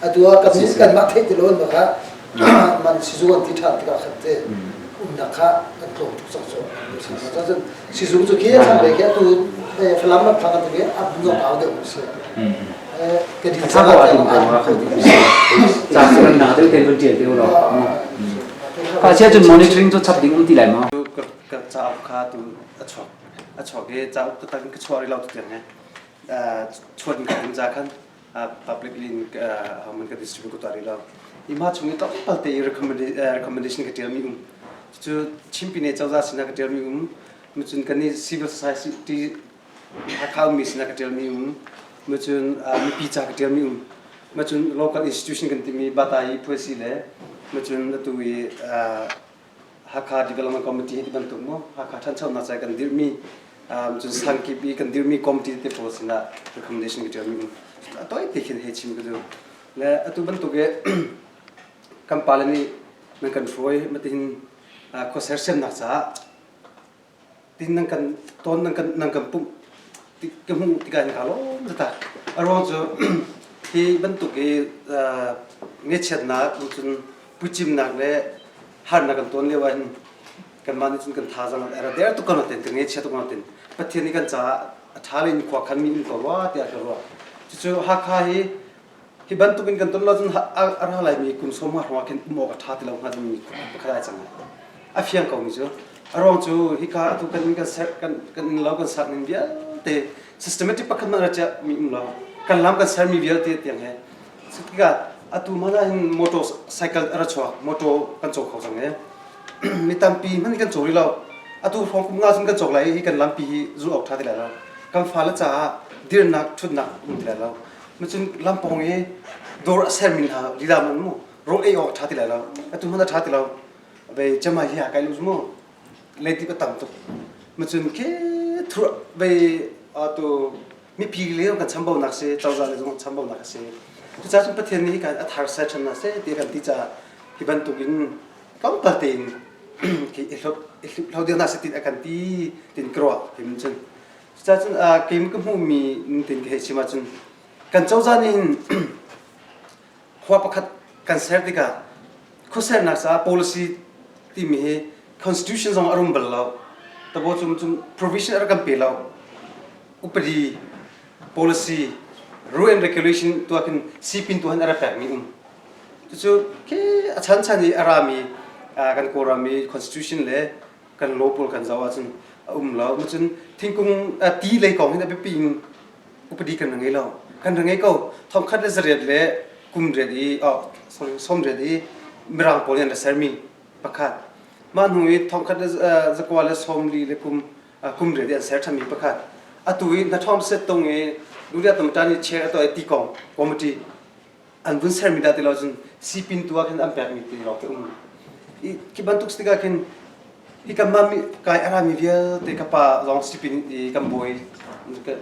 Atu ah kan kanmah theih ti lo maka man sizung an ti ṭhan tikah khan te umnak kha kan tlawm tuk cang cu. Cun sizung cu khi a thang ve khi atu Falam lam thang an ti a nok au deuh si. Ka din Sa ko atin ko ma khan ca siran na deuh ten vun ṭial te lo. Kha chia cun monitoring cu chap ding um ti lai maw? Ka cauk kha tu a chuak a chuak i cauk taktak in ka chuah rih lo tu tiang he chuat in ka ding ca khan publicly in homan ka distribute ka tuah rih lo. Hi ma chung i tlawmpal te i recommendation ka ṭialmi um. Cucu Chin Pyine cozah sinah ka ṭialmi um. Cun kan nih civil society Hakha ummi sinah ka ṭialmi um. Cun mipi ca ka ṭialmi um. Cun local institution kan timi Batayi Phuaisi le cun atu i Hakha Development Committee hi ti bantuk mu Hakha ṭhanchonak ca kan dirhmi cun sangkip i kan dirhmi committee te pawl sinah recommendation ka ṭialmi um. A tawi te khin hei chim ka duh. Le atu bantuk i kan pale nih nan kan hruai matihin khua sersiamnak caah tin nan kan tawn nan kan nan kan pumh ka hmuh tikah hin kaa lawm taktak. A ruang cu hi bantuk hi ngaihchiatnak cun puicimnak le harnak kan tawn lio ah hin kanmah nih cun kan thazaang a ra der tuk ko natin kan ngaihchia tuk ko natin Pathian nih kan caah a ṭha le in khua khanmi um ko rua tiah ka ruah. Cucu Hakha hi Hi bantuk in kan ton lo cun a ra laimi kum sawm nga hrawng ah khin um awk a ṭha ti lo hnga dingmi pakhat ai cang. A fiang ko mi cu. A ruang cu hika atu kan inn kan ser kan kan inn lo kan sak ning vialte systematic pakhat hmanh ra chiah mi um lo. Kan lam kan sermi vialte tiang he. Tikah atu hmanh ah hin motor cycle a ra chuak motor kan caw kho cang e. Mi tampi hmanh kan caw rih lo. Atu hrawng kum nga cun kan cawk lai i hi kan lampi hi zulh awk ṭha ti lai lo. Kan fale caah dirnak ṭhutnak um ti lai lo. Macun lampawng i dawr a sermi hna lila man mu rawl ei awk a ṭha ti lai lo. Atu hmanh a ṭha ti lo. Vei cema hi ha kai lu mu. Leidip a tam tuk. Macun khi thur vei atu mipi le kan chambaunak si cozah le zong chambaunak a si. Cucaah cun Pathian nih hi a thar ser ṭhan hna seh ti kan ti caah hi bantuk in tlawmpal tein khi i hlop i hlo deuh hna seh ti a kan ti tin ka ruah him cun. Cucaah cun keimah ka hmuhmi tin ka hei chim ahcun kan cozah nih hin khua pakhat kan ser tikah khuasernak caah policy timi hi constitution zong a rum bal lo. Tabo cum cun provision a rak kan pe lo. Upadi, policy, rule and regulation tuah khin sipin tuah hin a rak pekmi um. Cucu khi a chanchan i a rami kan Kawlram i constitution le kan law pawl kan zoh ahcun a um lo. Cun thingkung ti lei kong hin a biapi in upadi kan ra ngei lo. Kan ra ngei ko. Thongkhat le zariat le kum riat i oh sorry sawmriat i mirang pawl nih an ra sermi pakhat. Mah hnu i thongkhat le zakua le sawmli le kum kum riat i an ser ṭhanmi pakhat. Atu i hnaṭhawm set tung i Luria Tamṭan i chair a tuah i ti kong committee an vun sermi dah ti lo cun sipin tu ah khin an pekmi ti lawng te um. I khi bantuk si tikah khin hi kanmah mi kai a rami vialte ka pa zong sipin i kan bawi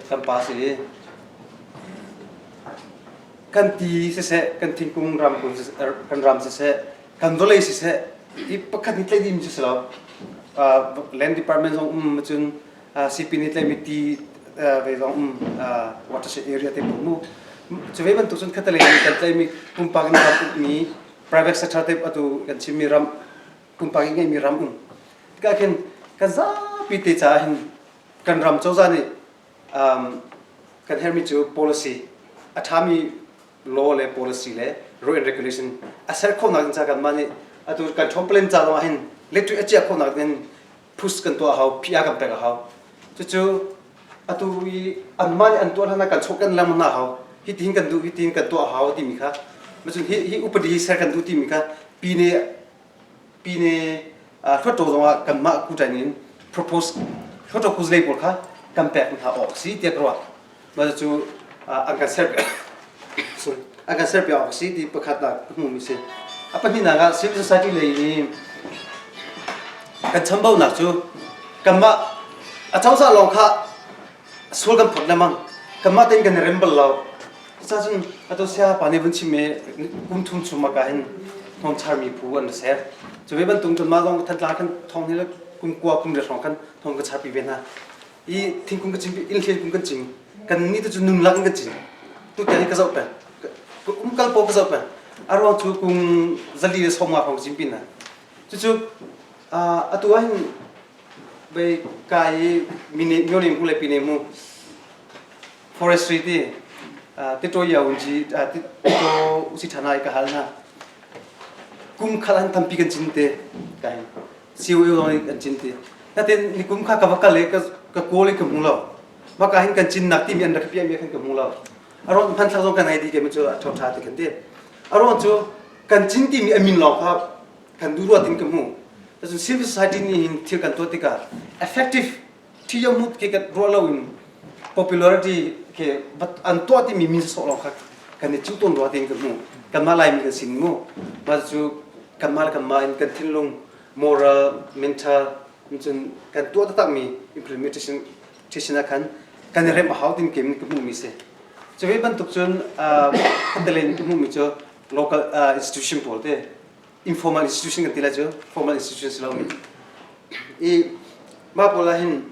kan pa si i kan ti siseh kan thingkung ram kan ram siseh kan vawlei siseh i pakhat nih tlaih dihmi cu si lo. Land department zong um cun sipin nih tlaihmi ti ve zong um watershed area te mu. Cu ve bantuk cun khatalei in kan tlaihmi pumpak in ram ukmi private sector te atu kan chimmi ram pumpak in ngeihmi ram um. Tikah khin kan zapi te caah hin kan ram cozah nih kan herhmi cu policy a ṭhami law le policy le rule and regulation a ser khawhnak ding ca kanmah nih atu kan complain ca zongah hin electric a ciah khawhnak ding push kan tuah a hau PR kan pek a hau. Cucu atu i anmah nih an tuah hlan ah kan chawh kan lengmang hna hau. Hi tihin kan duh hi tihin kan tuah a hau timi kha macun hi hi upadi hi ser kan duh timi kha pine pine hluttaw zongah kanmah kuṭan in propose hluttaw kuzlei pawl kha kan pek hna awk si tiah ka ruah. Mah cu an kan ser an kan serpiak awk si ti pakhat ah ka hmuhmi si. A pahnihnak ah civil society lei i kan chambaunak cu kanmah a cozah lawng kha sual kan phawt lengmang. Kanmah tein kan i rem bal lo. Cucaah cun atu saya pa nih vun chim i kum thum chung ah hin hnawmcharmi phu an ra ser. Cu ve bantuk kanmah zong Thantlang khan thong hi kum kua kum riat hrawng khan thong ka charpi ve hna. I thingkung ka cing inn hlen kung kan cing. Kan nih tu cu nun lak in kan cing. Tu tiang hi ka zoh peng. Ka um kal paoh ka zoh peng. A ruang cu kung zali le 50 hrawng cing pin na. Cucu atu ah hin bei kai i mine myone mu le pine mu forestry ti tito ya unji tito usi thana i ka hal na kum khat an tampi kan cin te kai COA zong nih kan cin ti. Natin nikum kha ka va kal i ka kawl i ka hmu lo. Maka hin kan cinnak timi an rak piahmi khan ka hmu lo. A ruang hmanthlak zong kan ngei dih ke cu a ṭha ṭha ti kan ti. A ruang cu kan cin timi a min lawng kha kan duh ruat in ka hmu. Cun civil society nih hin thil kan tuah tikah effective thil hmut ke kan ruah lo in popularity ke an tuah timi min sawh lawng kha kan i cuh tawn rua tiin ka hmu. Kanmah Laimi kan sin mu. Mah cu kanmah le kanmah in kan thinlung moral, mental cun kan tuah taktakmi implementation ah khan kan i remh a hau tin kem ka hmuhmi si. Cu ve bantuk cun khattelei in ka hmuhmi cu local institution pawl te informal institution kan ti lai cu formal institution si lomi. I mah pawl ah hin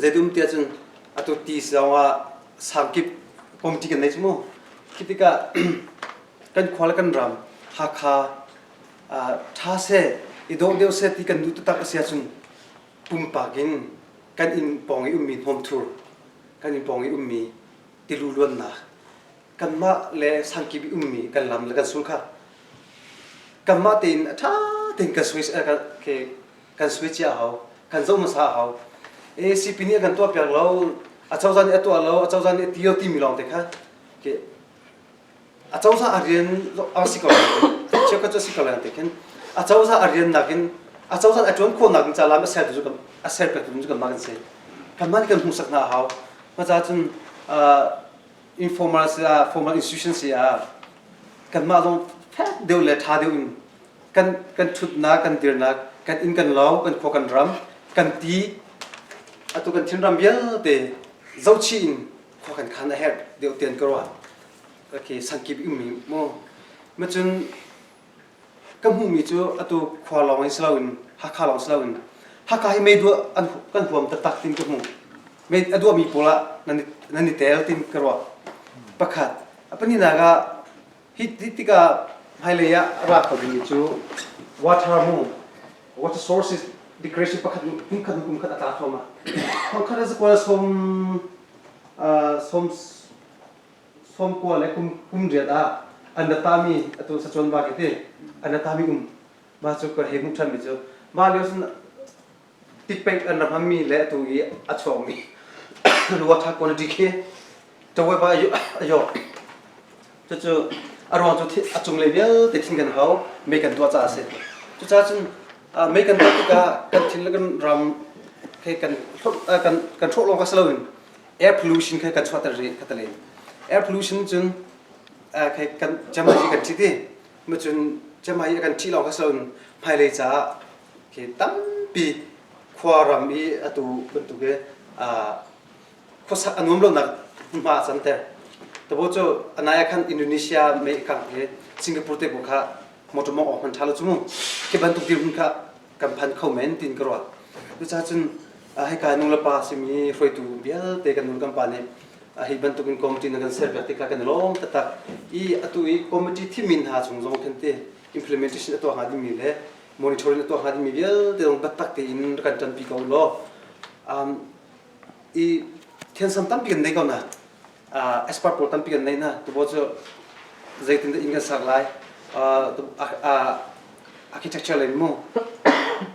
zeitum tiah cun atu ti zong ah sangkip committee kan nei cu mu. Khi tikah kan khua le kan ram Hakha ṭha seh, i dawh deuh seh ti kan duh taktak a si ahcun pumpak in kan inn pawng i ummi hnawmthur, kan inn pawng i ummi tilu luannak, kanmah le sangkip i ummi kan lam le kan sul kha kanmah tein a ṭha tein kan suai kan suai cia a hau, kan zoh hmasa a hau. ACP nih a kan tuahpiak lo, acozah nih a tuah lo, acozah nih a ti lo timi lawng te kha acozah a rian a si ko cheukhat cu a si ko lai ti khin acozah a rian nakin acozah a ṭuan khawh nakin ca lam a sertu cu a ser pektu cu kanmah kan si kanmah nih kan hmuhsak hna a hau maca cun informal si ah formal institution si ah kanmah zong fek deuh le ṭha deuh in kan kan ṭhutnak kan dirnak kan inn kan lo kan khua kan ram kan ti atu kan thinram vialte zohchih in khua kan khan a herh deuh tian ka ruah okay sangkip ummi mu macun ka hmuhmi cu atu khua lawng in si loin Hakha lawng si loin Hakha hi mei duah an kan huam taktak tin ka hmu mei a duahmi pawl ah nan nan i tel tin ka ruah pakhat a pahnihnak ah hi tikah hmailei ah a ra kho dingmi cu water mu water sources degradation pakhat kum khat kum khat a tla thluahmah thongkhat a zakual som som 90 le kum kum riat ah an ra tami atu sachuan ba ke te an ra tami um mah cu ka he hmuh ṭhanmi cu mah lio cun tikpek an ra hmanmi le atu i a chuakmi water quality khi tawai ba a yor cucu a ruang cu a cunglei vialte thin kan hau mei kan tuah caah a si cucaah cun mei kan tuah tikah kan thin le kan ram he kan kan kan hrawh lawng kha si loin. Air pollution kha kan chuahter rih kha tale. Air pollution cun khe kan jamai kan ṭhit i ma cun jamai kan ṭhih lawng kha si loin hmailei caah khi tampi khuaram i atu bantuk i khuasak a nuam lonak hmunhma a canter. Tabo cu anai ah khan Indonesia mei kang hi Singapore te bu kha motor mong awk hman ṭha lo cu mu. Khi bantuk dirhmun kha kan phan kho men tin ka ruah. Cucaah cun hika nu le pa simi hruaitu vialte kan nu kan pa nih hi bantuk in committee na kan ser piak tikah kan i lawm taktak. I atu i committee thimmi hna chung zong khan te implementation a tuah hnga dingmi le monitoring a tuah hnga dingmi vialte zong biatak tein kan ṭanpi ko law i thiansam tampi kan nei ko na expert pawl tampi kan nei na tubo cu zeitin dah inn kan sak lai architecture lei mu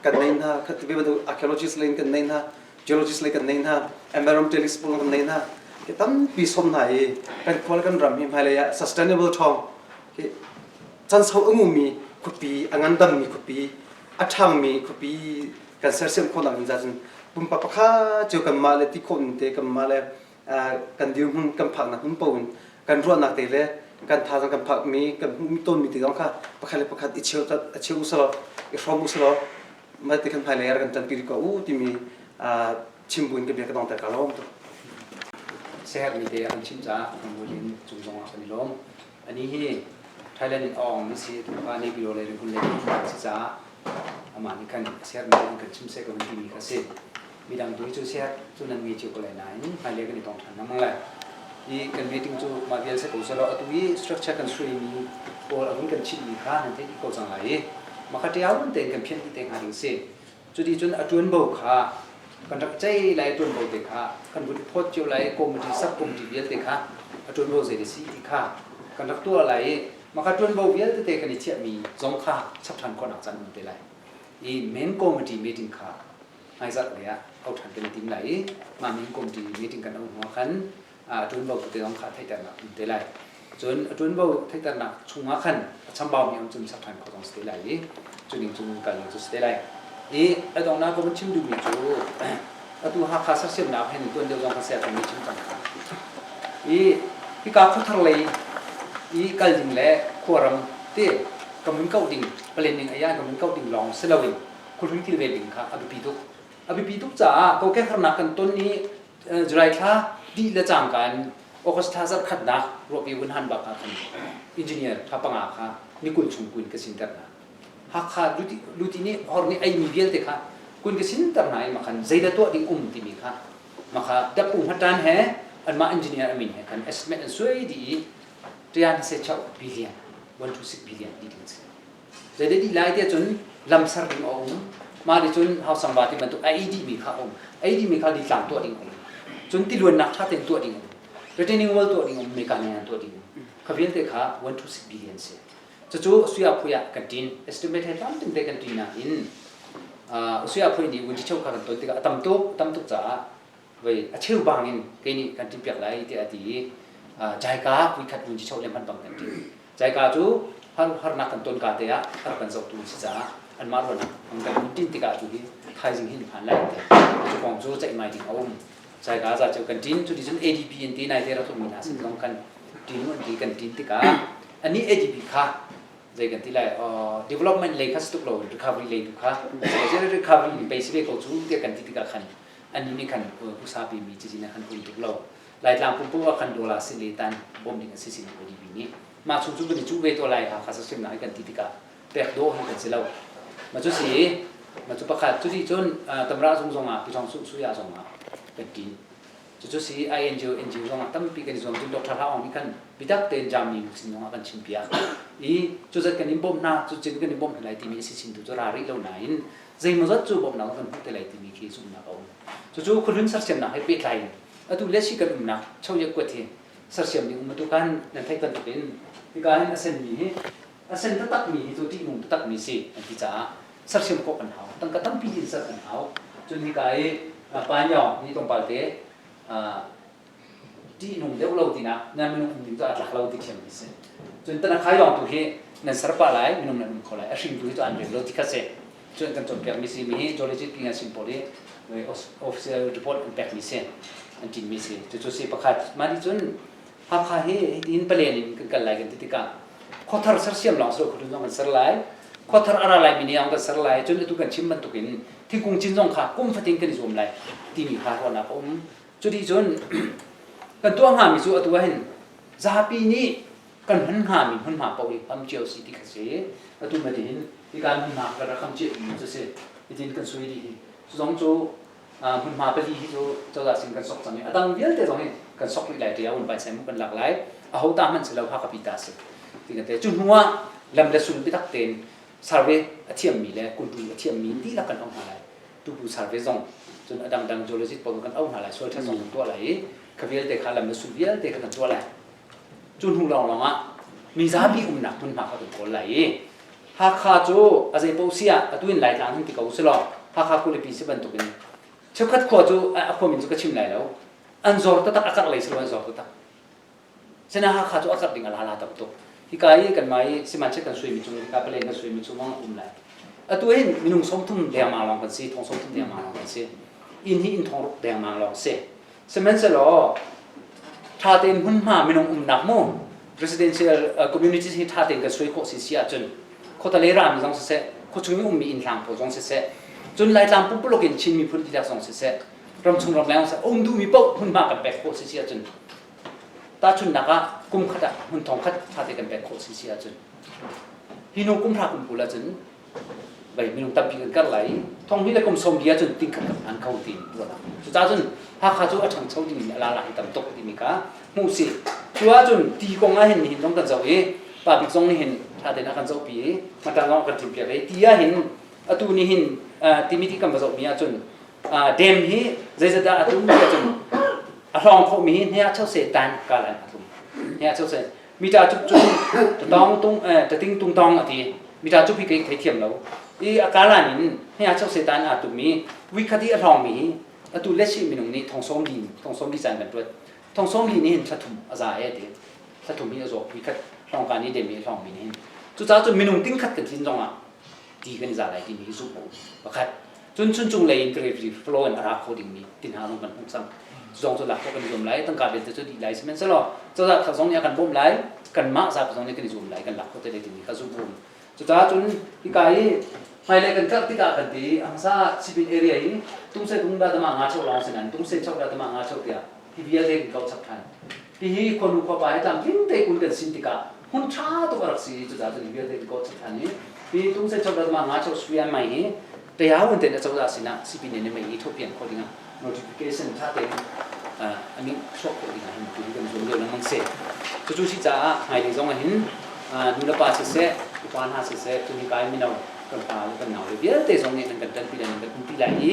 kan nei hna ve bantuk archaeologist lei kan nei hna geologist lei kan nei hna environmentalist pawl kan nei hna hi tampi som hna i kan khua le kan ram hi hmailei ah sustainable ṭhawng hi chan sau a ngumi khuapi a ngandammi khuapi a ṭhangmi khuapi kan sersiam khawhnak ding cun pumpak pakhat cio kanmah le ti khawh ning te kanmah le kan dirhmun kan phaknak hmun paoh in kan ruahnak te le kan thazaang kan phakmi kan hmuhmi tonmi te zong kha pakhat le pakhat i cheu a cheu usalaw i hrawm usalaw mah ti kan hmailei ah kan ṭanpi rih ko u timi chim buin ka bia ka dongter ka lawm tuk. Siaherhmi te an chim caah kan in cung zong ah kan i lawm. Ani hi Thailand in a ong mi si tu kha Naypyidaw lei Rangoon lei in si caah amah nih khan siaherhmi te kan chim seh ko timi kha si. Midang tu hi cu siaherh cu nan ngei cio ko lai nain hmailei kan i tong ṭhan lengmang lai. I kan meeting cu mah vial si ko selaw atu i structure kan suaimi pawl a vun kan chimhmi kha nan theih dih ko cang lai i mah kha ṭiau tein kan phianh dih te hnga ding si. Cuti cun a ṭuanvo kha kan rak ceih lai ṭuanvo te kha kan vun phawt cio lai committee sub committee vialte kha a ṭuanvo zei a si ti kha kan rak tuah lai i mah kha ṭuanvo vialte te kan i chiahmi zong kha chap ṭhan khawhnak caan um te lai i main committee meeting kha hmaizarh lei ah au ṭhan kan i tim lai i mah main committee meeting kan auh hnu ah khan a ṭuanvo tete zong kha theihternak um te lai. Cun a ṭuanvo theihternak chungah khan a chambaumi um cun sak ṭhan khawh zong si te lai i cu ning cun kal ning cu si te lai. I a donghnak ka vun chim duhmi cu atu Hakha sersiamnak hin tuan deuh zong kan ser mi chim cang kha. I hika khuathar lei i kal ding le khuaram te ka mun koh ding planning aya ka mun koh ding lawng si loin khuahlun kilven ding kha a biapi tuk. A biapi tuk caah kokek harnak kan ton i July thla dih le cangka in August thla zarh khatnak ruahpi vun han bak ah khan engineer thla panga kha ni 20 chung kun ka sinter hna. Hakha luti nih hor nih eimi vialte kha kun ka sinter hna i makhan zeidah tuah ding um timi kha makha dapu hmatan he anmah engineer amin he khan estimate an suai dih i tian se chau billion 126 billion di ding si. Zeidah dih lai tiah cun lam ser ding a um. Mah nih cun hausangva ti bantuk a ei dihmi kha a um. Ei dihmi kha ditlang tuah ding a um. Cun tiluannak ṭha tein tuah ding a um. Retaining wall tuah ding a um, meka ngan tuah ding a um. Kha vialte kha 126 billion si. Cucu Suya Phui ah kan ṭin. Estimate he tlamtling te kan ṭin nain Suya Phui nih Wunchicho kha kan ton tikah a tam tuk, a tam tuk caah voi a cheu bang in kei nih kan ṭinpiak lai tiah a ti i Jaika puikhat Wunchicho le hman bang kan ṭin. Jaika cu har harnak kan ton ka te ah har kan zohtu an si caah anmah ruahnak an kan tin tikah tu hi thaizing hin phan lai ti cu kong cu ceihmai ding a um. Jaika za cu kan ṭin cu ti cun ADB in ti nai te rak tlungmi hna sin zong kan ṭin an ti kan ṭin tikah ani ADB kha zei kan ti lai development lei kha si tuk lo recovery lei tu kha recovery in pei si ve ko cu tiah kan ti tikah khan annih nih khan usapi mi cizin ah khan um tuk lo Laitlang pumpak ah khan dollar si le tan bawm ding a si sin ADB nih mah chung cu kan i cuh ve to lai Hakha sasrimnak hi kan ti tikah pek dawh hi kan si lo ma cu si ma cu pakhat cu ti cun tamra zung zong ah Pichong su suya zong ah kan tin cucu si INGO NGO zong ah tampi kan i zuam cun Dr. Hla Aung nih khan bitak tein Germany sin zong ah kan chim piak i cu zat kan in bawmh hna cu cin kan in bawmh hna lai timi a si chin tu cu ra rih lo nain zeimawzat cu bawmhnak kan hmuh te lai timi khi zumhnak a um cucu khuahlun sersiamnak he pehtlai in atu lesi kan umnak choye kuat hi sersiam ding um atu kan nan theih bantuk in hika hin a senmi hi a sen taktakmi hi cu ṭihnung taktakmi si an ti caah sersiam khawh kan hau tangka tampi in ser kan hau cun hika i panyawng hi tlawmpal te ṭihnung deuh lo tinak nan minung um ding cu aa tlak lo ti thiam hi si cun tanakhai lawng tu hi nan ser pah lai minung nan um kho lai a hring tu hi cu an rem lo ti kha si cun kan cawnpiak mi si mi hi geology pi sin pawl hi official report an pek mi si. an ṭinmi si. Cucu si pakhat. Mah nih cun Hakha hi hitin palen in kan kal lai kan ti tikah khuathar sersiam lawng si lo khuahlun zong kan ser lai. Khuathar a ra laimi nih kan ser lai. Cun atu kan chim bantukin thingkung cin zong kha kum fatin kan i zuam lai timi kha ruahnak a um. Cuti cun kan tuah hngami cu atu ahhin zapi nih kan hman hngami hmunhma paoh hi hlam cio si ti kha si. Atu ma tihin hika hmunhma kan rak ham cia mi cu si. Hitin kan sui dih hi. Cu zong cu hmunhma pali hi cu cozah sin kan sok cang i a dang vialte zong hi kan sok rih lai ṭia un pai sem kan lak lai. Aho ta hmanh si lo Hakha pi ta si. Ti kan te. Cu hnu ah lam le sul biatak tein survey a thiammi le kuntu a thiammi dihlak kan auh hna lai. Tupu survey zong cun a dangdang geologist pawl kan auh hna lai. Soil test zong kan tuah lai i kha vialte kha lam le sul vialte kha kan tuah lai. Cu hnu lawnglawng ah mizapi umnak hmunhma kha kan kawl lai i Hakha cu a zei paoh si ah atu in Laitlang hin ti ko usilaw Hakha khualipi si bantukin cheukhat khua cu a khua min cu ka chim lai lo an zor taktak a karh lei si lo an zor taktak sina Hakha cu a karh ding a lala tam tuk hika i kanmah i sihmanhseh kan suimi cung hika palen kan suimi chung a um lai atu hin minung 30 dengmang lawng kan si thong 30 dengmang lawng kan si inn hi inn thong ruk dengmang lawng si Sihmanhsehlaw ṭha tein hmunhma minung umnak mu residential communities hi ṭha tein kan suai khawh si si ahcun khuatalei rami zong siseh khuachung i ummi innhlang pawl zong siseh cun Laitlang pumpuluk in Chin miphun dihlak zong siseh ramchung ramleng zong siseh um duhmi paoh hmunhma kan pek khawh si si ahcun tahchunhnak ah kum khat ah hmun thong khat ṭha tein kan pek khawh si si ahcun hi hnu kum hra kum 20 ahcun vei minung tampi kan kar lai i thong hi le kum sawm bia cun ting khat kan phan kho ti ruahnak cucaah cun Hakha cu a ṭhangcho dingmi a lala hi tam tuk timi kha hmuh si cu ahcun ti kong ah hin nihin zong kan zoh i pa bik zong nih hin ṭha tein a kan zohpi i hmatang zong a kan ṭhimpiak i ti ah hin atu nih hin timi ti kan va zohmi ahcun dam hi zeizat dah a tlum ti ahcun a hlawng khawhmi hi hne ah chose tan kalan a tlum hne ah chose mita cuk cu tatawng tung tating tung tong a ti mita cuk hi kei thei thiam lo i a kalan in hne chok setan aa tum i wikhat i a hlawng mi hi atu lesi minung nih thong sawm li thong sawm li caan kan tuat thong sawm li nih hin thla thum a za e ti thla thum hi a zawk wikhat hlawng ka ni dem i hlawng mi nih hin cucaah cun minung ting khat kan tlin zong ah ti kan i za lai timi hi zumh pakhat Cun chuncung lei in gravity flow in a ra kho dingmi ti hna zong kan hmuh cang. Zong cu lak khawh kan i zuam lai, tangka vialte cu dih lai sihmanhsehlaw cozah thar zong nih a kan bawmh lai, kanmah zapi zong nih kan i zuam lai, kan lak khawh te lai timi kha zumh um. Cucaah cun hika i hmailei kan karh tikah kan ti hmasa sipin area hi tungse tung da dama nga cheu lawng si nan tungse cheu da dama nga cheu tiah hi vialte kan kau chap than. Hihi khuanu khuapa he tlamtling te kun kan sin tikah hmun ṭha tuk a rak si i cucaah cun hi vialte kan kau chap than i hi tungse cheu da dama nga cheu suyan mai hi Tayaun tein acozah sinah sipin in mei i thopian khawh dingah notification ṭha tein a min chuak khawh dingah hin tu hi kan zuam lio lengmang si. Cucu si caah hmailei zong ah hin nu le pa siseh, upa hna siseh, cun hika i mino kan pa le kan nau le vialte zong nih nan kan ṭanpi lai, nan kan umpi lai i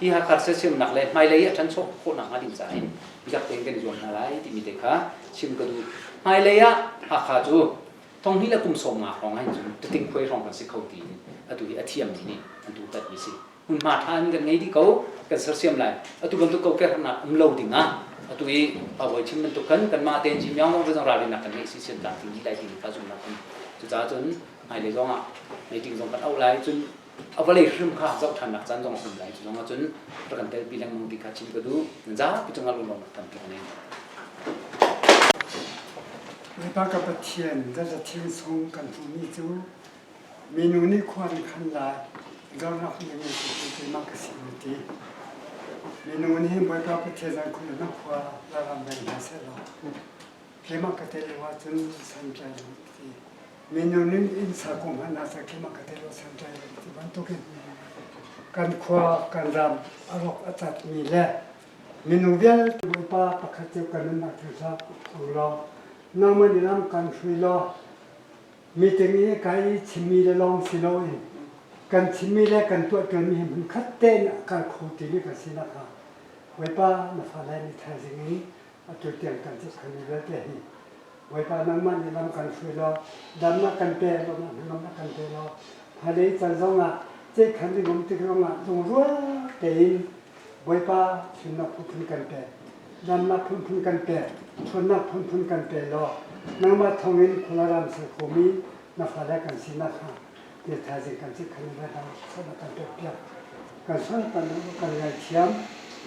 hi Hakha sersiamnak le hmailei a ṭhancho khawh nakhnga ding caah hin biak tein kan i zuam hna lai timi te kha chim ka duh. Hmailei ah Hakha cu thong hnih le kum 50 hrawng ahhin cun tating khuai hrawng kan si kho tiin atu hi a thiammi nih an tu tatmi si hmunhma ṭha in kan ngei dih ko kan sersiam lai atu bantuk kokek harnak um lo ding ah atu i pa bawi chim bantuk kan kanmah tein Jim Yong zong zong ralrinnak kan ngeih si sian tlang ting dih lai timi kha zumhnak um cucaah cun hmailei zong ah meeting zong kan auh lai cun a vawlei hrim kha zoh ṭhannak caan zong a um lai cu zong ah cun rak kan telpi lengmang ti kha chim ka duh nan zapi cungah lunglawmhnak tampi ka nei Bawipa ka Pathian zaza thing sung kan hmuhmi cu minung nih khua an khan lai zornak na ngei tu keimah ka si na ti. Minung nih hin Bawipa Pathian zan khun na khua laram veng hna seh law keimah ka tel lo ahcun santlai lo ti. Minung nih inn sa kong hmanh ah keimah ka tel lo santlai lo ti bantukin kan khua kan ram a rawk a catmi le Minung vialte Bawipa pakhat cio kan nunnak thil hlah law nangmah nih lam kan hrui law meeting i kai i chimmi le lawng si loin kan chimmi le kan tuahṭuanmi hi hmunkhat tein a kal kho timi kan sinak hnga Bawipa na fale nih thaizing in atu tiang kan ceihkhanmi vialte hi Bawipa nangmah nih lam kan hrui law damnak kan pe law hnangamnak kan pe law hmailei caan zongah ceihkhan ding um tik zongah lungrual tein Bawipa fimnak phunphun kan pe, damnak phunphun kan pe, ṭhawnnak phunphun kan pe law nangmah thawngin khualaram ser khomi na fale kan si nakhnga ti thaizing kan cik khan na kan pekpiak. Kan sual kan kan ngaithiam.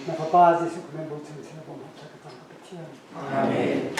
Na Fapa Jesuh Khrih bochan sin bawm hna ka cang ka Pathian. Amen.